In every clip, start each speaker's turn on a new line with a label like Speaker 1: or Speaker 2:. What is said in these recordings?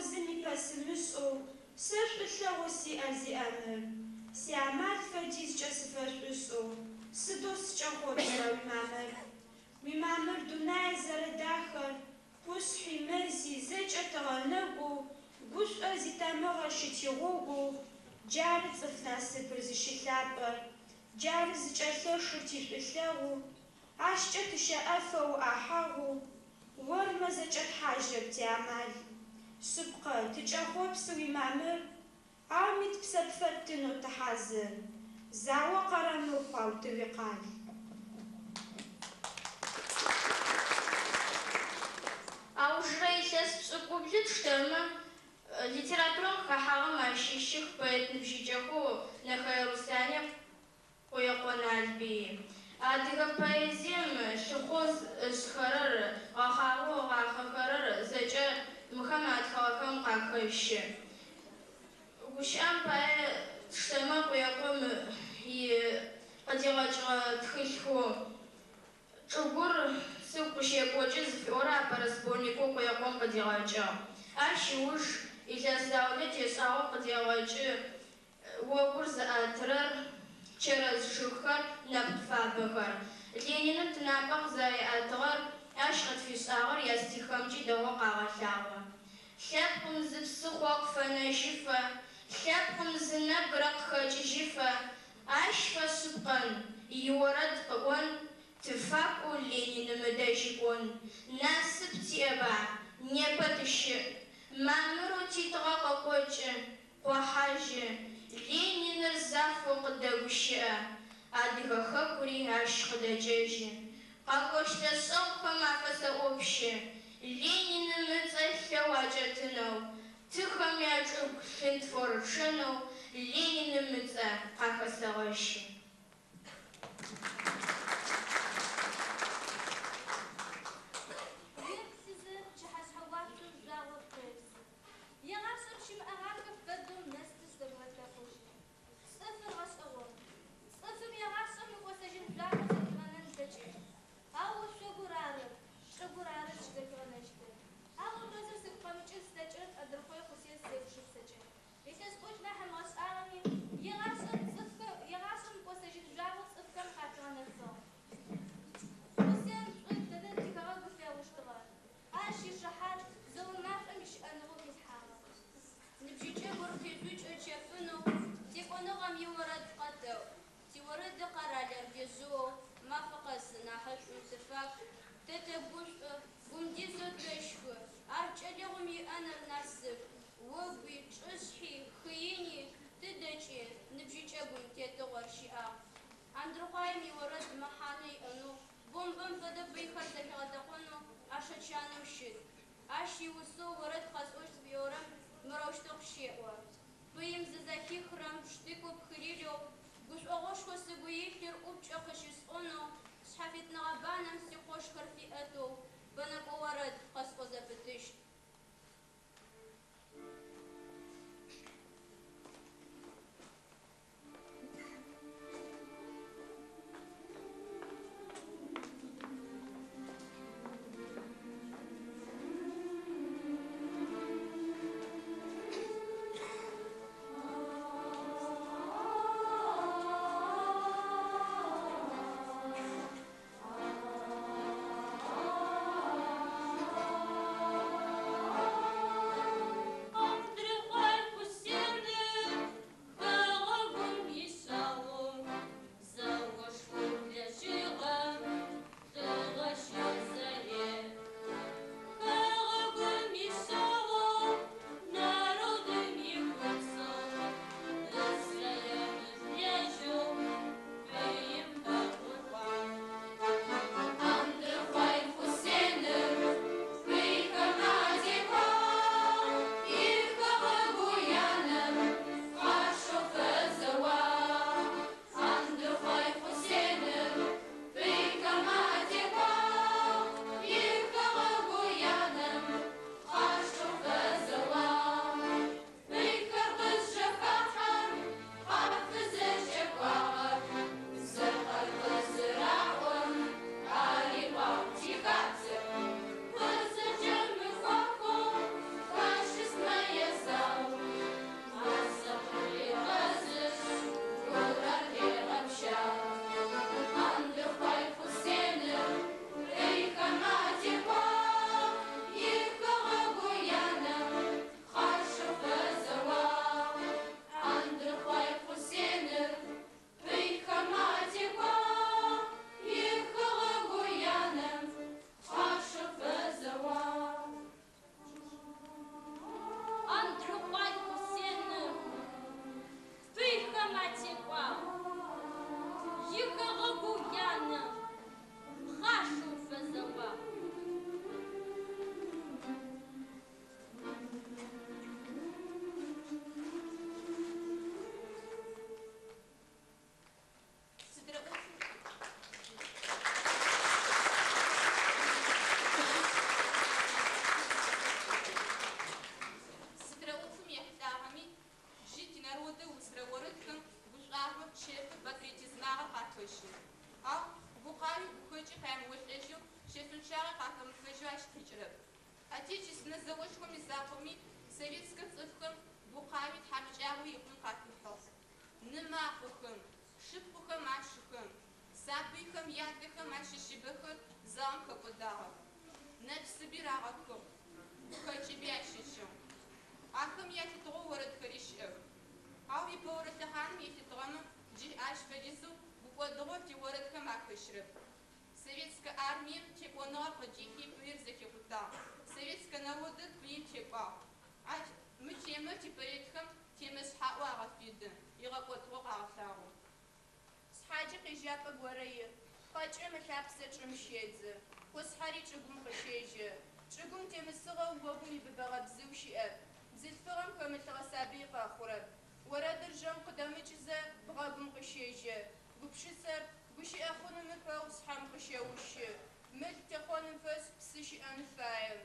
Speaker 1: зыми пэсымышӏэу Сэ шӏулъэгъоу сиӏэр зиӏэмыр. Сиамал фэдизкӏэ сыфэшӏушӏэу Сыдэу сыкӏэхъопсра уимамыр. Уимамыр дунае зэрэдахэр, Къушъхьи, мэзи, зэкӏэ тыгъэ нэгоу, Гушӏор зитамыгъэр щытигъогоу, Джары цӏыф насыпыр зыщылъапӏэр, Джары зыкӏэлъэшыр тишӏулъэгъу, Ащкӏэ тыщэӏэфэ уӏэхьэгъу, Ормэ зэкӏэтхьажьрэп тиамал. Шъыпкъэ, тыкӏэхъопсы уимамыр, Ауми тпсэ пфэттынэу тыхьазыр, Зао къэрэмыхъу, ау тыуикъал.
Speaker 2: Аужырэ илъэс пшӏыкӏублы тштэмэ, литературэм къыхэхьагъэм ащыщых поэт ныбжьыкӏэхэу Нэхэе Руслъани Къуекъо Налбыйи. Адыгэ поэзием лъыхъоу ышӏхэрэр, гъэхъагъэу ыгъахъэхэрэр зэкӏэ мыхэм атхыгъэхэм къахэщы. Гущыӏэм пае тштэмэ, Къуекъом и къыдигъэкӏыгъэ тхылъхэу Чӏыгур сыгу къыщекӏокӏы зыфиӏорэ апэрэ сборникэу Къуекъом къыдигъэкӏыгъ. Ащ ыуж илъэс заулэ тешӏагъэу къыдегъэкӏы Огур зыӏэтырэр, чэрэз чъыгхэр, нэпкъ фабэхэр. Лениным тынапӏэ къызэриӏэтыгъэр, ащ къытфишӏагъэр ястиххэмкӏи дэгъоу къагъэлъагъо. Лъэпкъым зы псыхъо къыфэнэжьыфэ, лъэпкъым зы нэбгырэ къыхэкӏыжьыфэ, ащ фэшъыпкъэн, иорэд къыӏон, тыфакӏоу Лениным ыдэжьы кӏон. Насып тиӏэба, непэ тыщыӏ, мамырэу титыгъэ къыкъокӏы, Къохьажьы, Лениныр зафэу къыдэгущыӏэ, Адыгэ хэкури ащ къыдэкӏэжьы. Къэкӏощт лӏэшӏэгъухэм афэсэӏопщы, Лениным ыцӏэ лъэу акӏэтынэу, Тыхэм ячӏыгу лъынтфэу рычъэнэу Лениным ыцӏэ къахэсэгъэщы.
Speaker 3: Уеплъызэ, пчыхьэшъхьэ уашъом жъуагъор къепсы. Егъашӏэм щымыӏэгъахэ фэдэу нэстыр зэгурэтэкъужьы. Цӏыфыр гъэшӏэгъон. Цӏыфым егъашӏэм мыкӏосэжьын жъуагъо зэхигъэнэн ылъэкӏыщт. Ау ошъогур ары, чӏыгур ары зыщызэхигъэнэщтыр. А образыр сыгу къэмыкӏын слъэкӏырэп Андырхъое Хъусен сызегупшысэкӏэ. Илъэс тӏокӏ нахь ымыгъэшӏагъэми, егъашӏэм цӏыфхэ, егъашӏэм мыкӏосэжьын жъуагъо цӏыфхэм къафигъэнэфыгъ. Хъусен шӏу дэдэ тихэгъэгу ылъэгъущтыгъэ. Ащ ишыхьат зэо машӏом ищыӏэныгъэу хилъхьагъэр.
Speaker 4: Ныбжьыкӏэгур къижъукӏэу чэфынэу, Текӏоныгъэм иорэд къэтэӏу. Тиорэды къэралыр дежъыоу, Мафэ къэсы нахьышӏум тыфакӏу. Тэ тэгушӏо, гум дизэу тэщхы, Ар кӏэлэгъум иӏэныр насып. Огуи, чӏышъхьи, хы ини, тыдэкӏи Ныбжьыкӏэгум тетыгъор щиӏагъ. Андырхъуаем иорэд мэхьанэ иӏэнэу Бомбэм фэдэ пыйхэр зэхигъэтэкъонэу ӏэшэ чанэу щыт. Ащ иусэу Орэд къэсӏощт зыфиӏорэм мырэущтэу къыщеӏо, Пыим зызэхихрэм штыкэу пхырилэу, Гушӏогъошхо сыгу илъыр ӏупкӏэ къыщысӏонэу, Шъхьафитныгъэ банэм сикъошхэр фиӏэтэу, Бэнэкӏо орэд къэсӏо зэпытыщт.
Speaker 5: Советскэ цӏыфхэм гукъауи тхьамыкӏагъуи икъун къафихьыгъ. Ным акъохэм, шыпхъухэм ашыхэм, сабыйхэм ятэхэм ащыщыбэхэр заом хэкӏодагъэх. Нэпсыби рагъэхыгъ, гухэкӏыби ащэчыгъ. Ахэм ялъытыгъэу орэдхэри щыӏэх. Ау ипэурэ лъэхъаным елъытыгъэмэ, джы ащ фэдизэу гукӏодыгъо тиорэдхэм ахэщырэп. Советскэ армием текӏоныгъэр къыдихи пыир зэхикъутагъ. Советскэ народыр пыим текӏуагъ. Ащ мы темэр типоэтхэм темэ шъхьаӏэу агъэфедэ, игъэкӏотыгъэу къагъэлъагъо.
Speaker 6: Шъхьаджи къежьапӏэ горэ иӏ. Пхъэкӏэм ылъапсэ чӏым щедзы. Къушъхьэри чӏыгум къыщежьэ. Чӏыгум темысыгъэу огум ибыбэгъэ бзыу щыӏэп. Бзылъфыгъэм хэмылъыгъэ сабый къэхъурэп. Орэдыр жэм къыдэмыкӏызэ бгъэгум къыщежьэ. Гупшысэр гущыӏэ хъуным ыпэу шъхьэм къыщэущы. Мыл техъоным фэшӏ псы щыӏэн фае.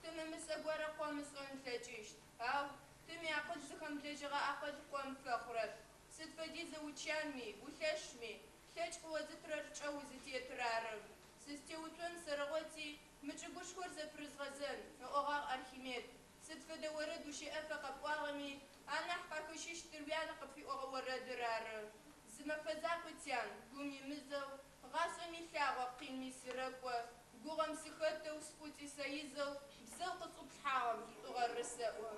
Speaker 6: Тым ымышӏэ горэ къом ышӏэн ылъэкӏыщт. Ау тым иакъыл зыхэмылэжьэгъэ акъыл къом фэхъурэп. Сыд фэдизэу учанми, улъэшми, лъэкӏ къыозытырэр чӏэу узытетыр ары. Сызтеуцон сэрэгъоти, мы чӏыгушхор зэпырызгъэзэн, ыӏогъагъ Архимед. Сыд фэдэ орэд ущэӏэфэ къэпӏуагъэми, анахь къахэщыщтыр уянэ къыпфиӏогъэ орэдыр ары. Зы мэфэ закъуи, тян, гум имызэу, гъашӏэм илъагъо къинми сырэкӏо, гугъэм сыхэтэу, скӏуцӏи сэ изэу, бзэу къысӏуплъхьагъэм шӏугъэр рысэӏо.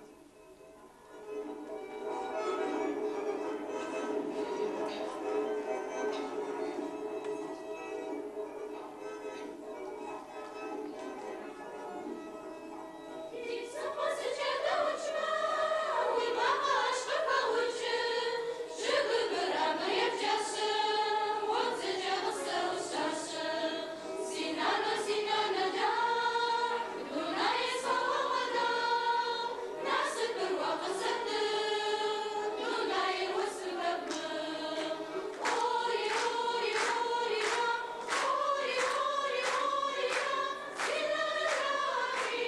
Speaker 7: Типсыхъо зыкӏэдэукӏмэ, уимакъэ ащ къыхэӏукӏы, чъыгы бырамыр епкӏэшъы, о бзэкӏэ къысэӏушъашъэ. Синанэ, синанэ дах, дунаир сфэогъэдах, насыпыр о къысэптыгъ, дунаир о сфыхэпхыгъ. Ори, ори, ори, да, ори, ори, ори, да, синанэ дахи,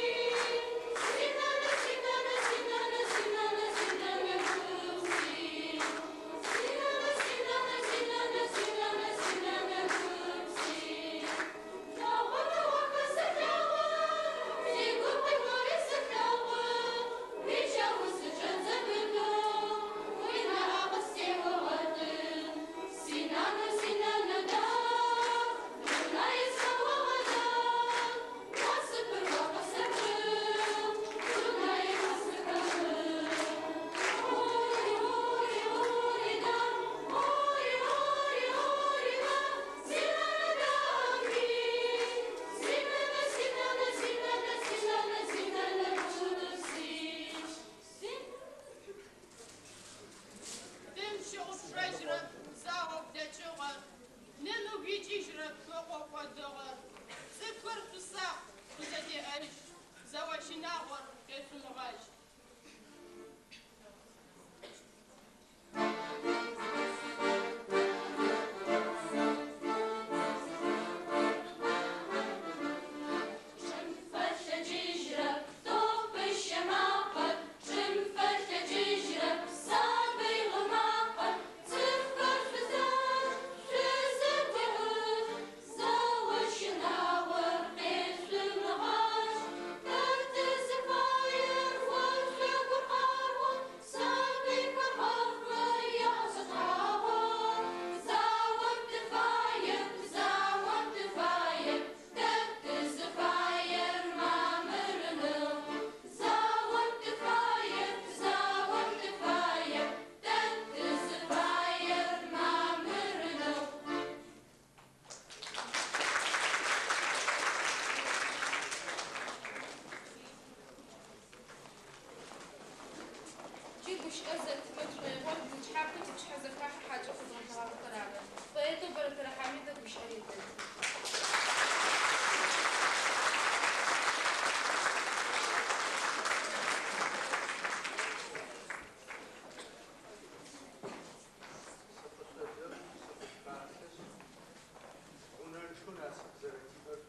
Speaker 7: синанэ, синанэ, синанэ, синанэ, синанэ гупси. Синанэ, синанэ, синанэ, синанэ, синанэ гупси. Лъагъо дэгъухэр сэлъагъо, сигу къихъори сэлъагъо, уичэу сычӏэн зэпытэу, уинаӏэ къыстеогъэты. Синанэ, синанэ дах, дунаир сфэогъэдах, насыпыр о къысэптыгъ, дунаир о сфыхэпхыгъ. Ори, ори, ори, да, ори, ори, ори, да, синанэ дахи, синанэ, синанэ, синанэ, синанэ, синанэ гупси.
Speaker 5: Тым щыгъупшэжьырэп заоу блэкӏыгъэр, ным ыгу икӏыжьырэп ыкъо кӏодыгъэр. Цӏыфхэр шъусакъ, шъузэдеӏэжь, зэо щынагъор къешъумыгъэжь.
Speaker 7: Чӏым фэлъэкӏыжьырэп топыщэ макъэр, чӏым фэлъэкӏыжьырэп сабый гъы макъэр. Цӏыфхэр шъузакъ, шъузэдеӏэжь, зэо щынагъор къешъумыгъэжь. Тэ тызыфаер ошъогур къаргъо, сабыйхэр къэхъумэ ягъэшӏэ тхъагъо. Заом тыфаеп, заом тыфаеп, тэ тызыфаер мамырныгъ. Заом тыфаеп, заом тыфаеп, тэ тызыфаер мамырныгъ.
Speaker 8: Джы гущыӏэ зэтымэ тшӏоигъор нычхьапэ типчыхьэзэхахьэ хьакӏэ къэзгъэлъэгъуагъэхэр ары. Поэтэу Бэрэтэрэ Хьамидэ гущыӏэр етэты.
Speaker 9: Сыкъышъодэӏу, сыкъышъупаплъэшъ, гъунэнчъэу насып зэрэтиӏэр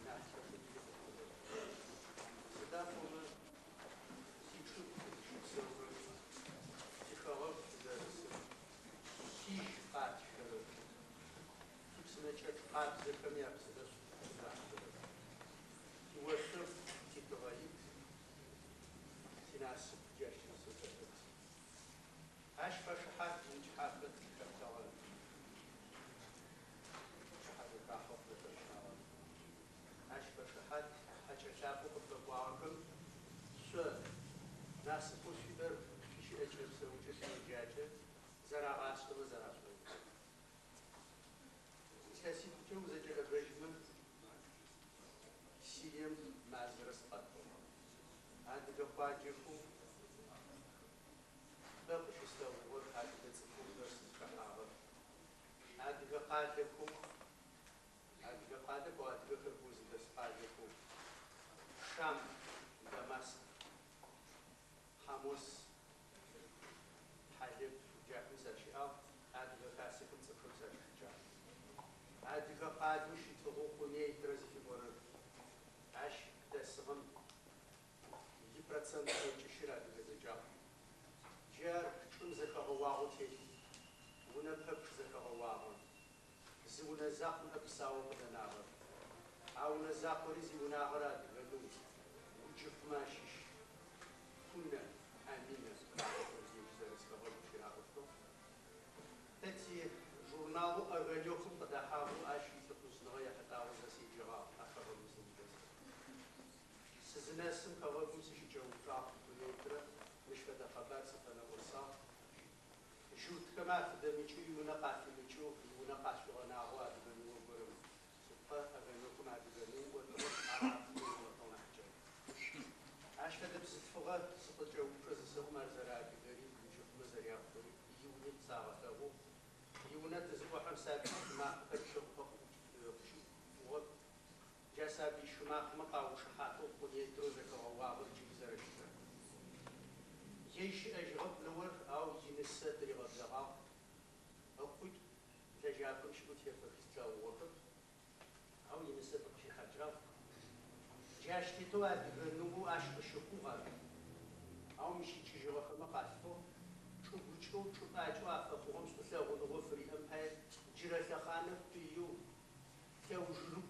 Speaker 9: нахь лъэшэу тигъэхъурэп. Сыда пӏомэ тичӏыгу тызыщыпсэурэр, тихэгъэгу тызэрысыр, тижь къатщэрэр, типсынэкӏэчъ къабзэхэм япсыӏэшъ тызашъорэр, тиошъогу титыгъэ ит, шъуипсэукӏэ, шъуиеджакӏэ зэрагъашӏэмэ зэрашӏоигъор. Илъэситӏукӏэ узэкӏэӏэбэжьмэ, Сирием мазэрэ сыкъэкӏуагъ. Адыгэ къуаджэхэу бэ къыщыслъэгъугъэр, адыгэ цӏыфэу бэ сызхэхьагъэр. Адыгэ къалэхэу, адыгэ къалэхэу, адыгэхэр бэу зыдэс къалэхэу Шам, Дамаск, Хьамос, Хьалэб джахэм сащыӏагъ, адыгэ хасэхэм цӏыфхэм сащыӏукӏагъ. Адыгэ къалэу щытыгъэу Къунейтрэ зыфиӏорэр, ащ дэсыгъэм ипроцент тӏокӏищыр адыгэ зэкӏагъ. Джы ар чӏым зэхэгъэуагъэу телъ, унэ пэпчъ зэхэгъэуагъэ. Зы унэ закъу ныӏэп псаоу къыдэнагъэр. А унэ закъори зиунагъэр адыгэ ныу, Уджыхъумэ ащыщ. Кунэ, Аминэ раӏощтыгъ, ежь зэрыс хэгъэгум щыраӏощтыгъ. Тэ ти журналэу Огонекым къыдэхьагъэу ащ илӏыхъужъныгъэ ехьылӏагъэу зэ седжэгъагъ а хэгъэгум сызыдэсым. Сызынэсым хэгъэгум сыщыкӏэупчӏагъ, Къунейтрэ мыщ фэдэ къэбар сыфэнэӏосагъ. Журтхэмэ афыдэмыкӏэу, иунэ къафимыкӏэу, иунэ къашӏуигъэнагъэу адыгэ ныо горэм, шъыпкъэ, Огонекым адыгэ ныу ыӏотыгъэп, ар афыдэу ыӏотыгъ нахькӏэ. Ащ фэдэ бзылъфыгъэ сыкъыкӏэупчӏэ зысэӏом ар зэрэадыгэри, Уджыхъумэ зэряпхъури, иуни къысагъэлъэгъугъ. Иунэ тызыӏохьэм сабый щхы макъэхэр пчъэӏупэ къыщыӏугъэх. Джа сабый щхы макъэмэ къаушыхьатыгъ Къунейтрэу зэхэгъэуагъэр джыри зэрэщытыр. Ежь щыӏэжьыгъэп ныор, ау инысэ тыригъэблэгъагъ. Ыкъуитӏу лэжьапӏэм щыӏэу тефэхи тлъэгъугъэхэп, ау инысэ тыкъыщихьакӏагъ. Джащ тетэу адыгэ ныоу ащ къыщыхъугъ ар. Ау мыщ икӏыжьыгъэхэмэ къалъфыгъ. Чӏыгукӏэу, чӏыпӏакӏэу афэхъугъэм шӏулъэгъуныгъэу фыриӏэм пае джырэ лъэхъаныр пыеу, лъэужрыкӏоу.